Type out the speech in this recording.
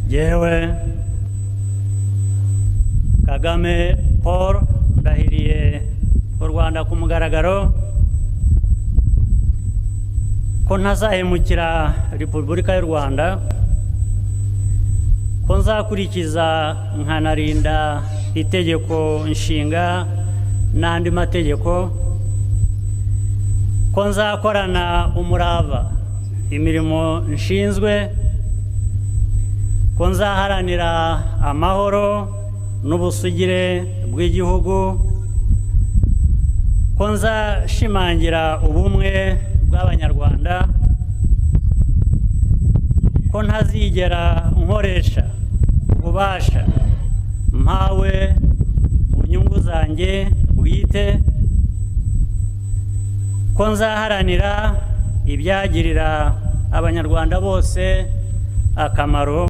Jyewe Kagame Paul, ndahiriye u Rwanda ku mugaragaro ko ntazahemukira Repubulika y'u Rwanda, ko nzakurikiza nkanarinda Itegeko Nshinga n'andi mategeko, ko nzakorana umurava imirimo nshinzwe, ko nzaharanira amahoro n'ubusugire bw'igihugu, ko nzashimangira ubumwe bw'Abanyarwanda, ko ntazigera nkoresha ububasha mpawe mu nyungu zanjye bwite, ko nzaharanira ibyagirira Abanyarwanda bose akamaro.